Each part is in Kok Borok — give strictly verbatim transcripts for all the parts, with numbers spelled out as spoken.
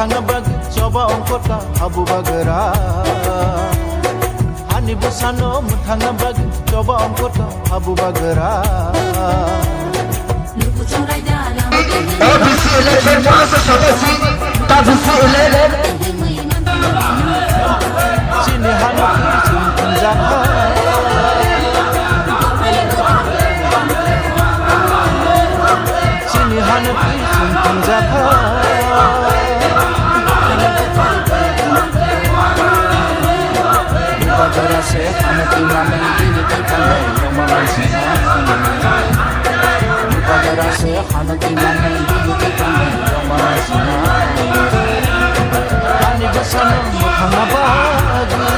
Thangna bagwi choba ongkhorka habu bagra. Hani bwsano mwthangna bagwi choba ongkhorka habu bagra. Lukuchung raida lam. A D C election, March satas, ta D C election. Chini hano twi chwng thangjakha. Chini hano twi chwng thangjakha. Bajara se hano twi manwi bini twi thangnai roma mansi. Bajara se hano twi manwi bini twi thangnai roma mansi. Ani bwsano mwthangna bagwi.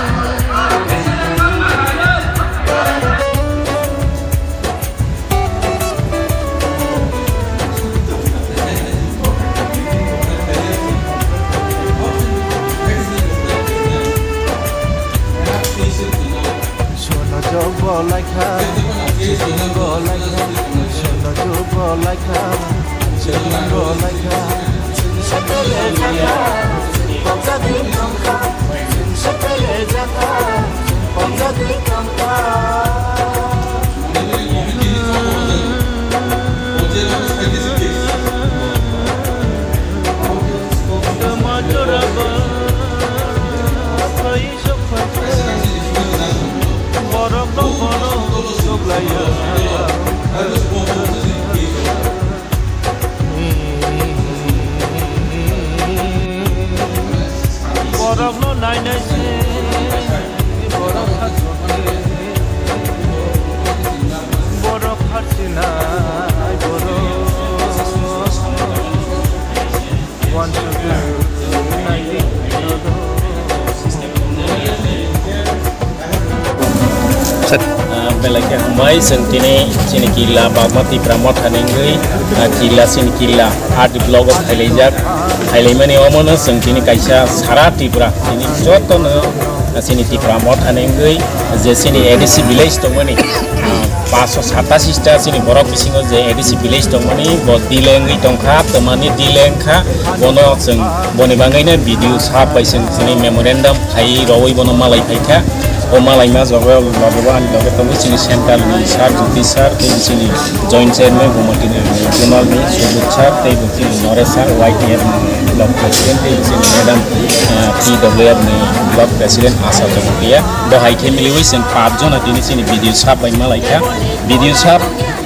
Sono jogo laikha, sono jogo laikha, sono jogo laikha, sono jogo laikha. Satele jaka, satele jaka, satele jaka. Borokno nainai se, borok kharchinai, borok kharchinai, borok. Sir. Ah, belai khe hambai, chwng tini chini killa Bagma Tipra Motha ni wngwi, ah, killa chini killa R D block o phailaijak. Phailaimani omono chwng tini kaisa sara Tripura, tini jotono, ah, chini Tipra Motha ni wngwi je chini A D C village tongmani, ah, paanch sho satasi ta chini borok bisingo je A D C village tongmani bo dile wngwi tongkha, twmani dile wngkha, bono chwng boni bagwino B D O sir bai chwng chini memorandum phai rwui bono malai phaikha. O malaima jogo loge bo ani loge tongo chini central ni sir, Jyoti sir, tei chini joint chairman Gumati ni regional ni Subodh sir, tei bo chini Naresh sir, Y T F ni block president, tei chini madam, eh, P W F ni block president Asha Jamatia. Bo hai khe miliui chwng paanch jona tini chini B D O sir bai malaikha. B D O sir,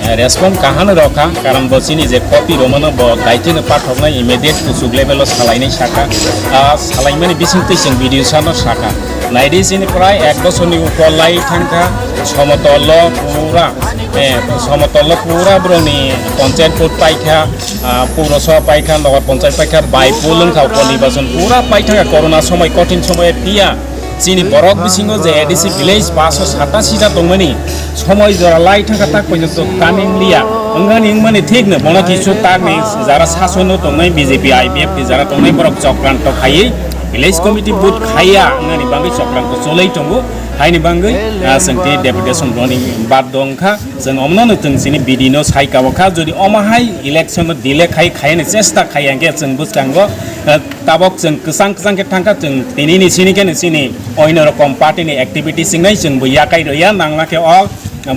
eh, respond kaham rwkha, karon bo chini je copy romano bo daitino pathoknai immediate kuchuk level o salainai sakha. Ah, salaimani bisingtwi chwng B D O sir no sakha. Naidi chini prai ek bosor ni upor lai thangkha, somotol o pura, eh, somotol o pura borok ni panchayat vote paikha, ah, puro so paikha, nogar panchayat paikha, bai polung kha, upor nirbachon pura paithangkha, corona somoi, kothin somoi phiya. Chini borok bisingo je A D C village paanch sho satasi ta tongmani somoi jora lai thangkha tak porjonto taning liya. Wngani wngmani thik no bono kisu takni jara sasono tongnai B J P I P F ni jara tongnai borok chokranto khaiwi village committee vote khaiya wngani bagwi chokranto cholai tongo. Haini bagwi, ah, chwng tini deputation roni bad dong kha. Chwng omono no chwng chini B D no sai kabo kha. Jodi omo hai election no delay khai, khaini chesta khai hwnkhe chwng bwskango, ah, Tabok chwng kwchang kwchang khe thangkha, chwng tini ni sini khe ni sini oino rokom party ni activity chingnai chwng bo yakai rwya, nangla khe o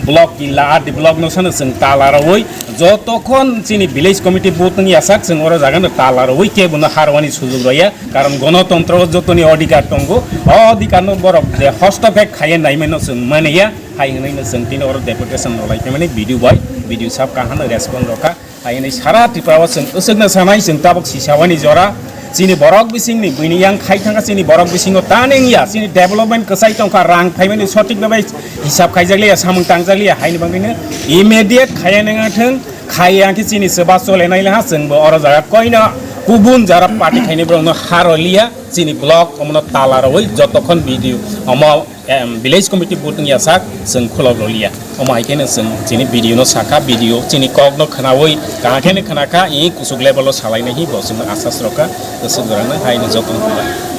block killa R D block no sano chwng tala rwui jotokhon chini village committee booth wng yasak chwng oro jaga no tala rwui kebo no harwani sujug rwya, karon gonotontro o jotoni odhikar tongo, o odhikar no borok je hostopek khaiya naimano chwng maniya, hai hwnwi no chwng tini oro deputation rwlai phaimani B D O bai, B D O sab kaham no respond rwkha. Hai hwnwi sara Tripura o chwng aswkno sanai, chwng tabuk sisawani jora. Chini borok bisingni buini yang khai thangkha, chini borok bisingo taning ya, chini development kwchai tongkha, rang phaimani sotik bai hisab khaijak liya, samung tangjak liya, haini bagwino immediate khaiya nang thung, khaiya khe chini swba chole nai laha, chwngbo oro jaga koino kubun jara party khaini borokno haro liya, chini block omono tala rwui jotokhon B D O omo Em, village committee booth wngya sak, chwng khulok rwliya. Omo hai kheno chwng chini B D O no sakha, B D O chini kok no khwnaui, kaham kheno khwnakha, i kuchuk level o salainai hi bo chwngno asas rwkha, kwchwng jora no hai no joto no phaikha.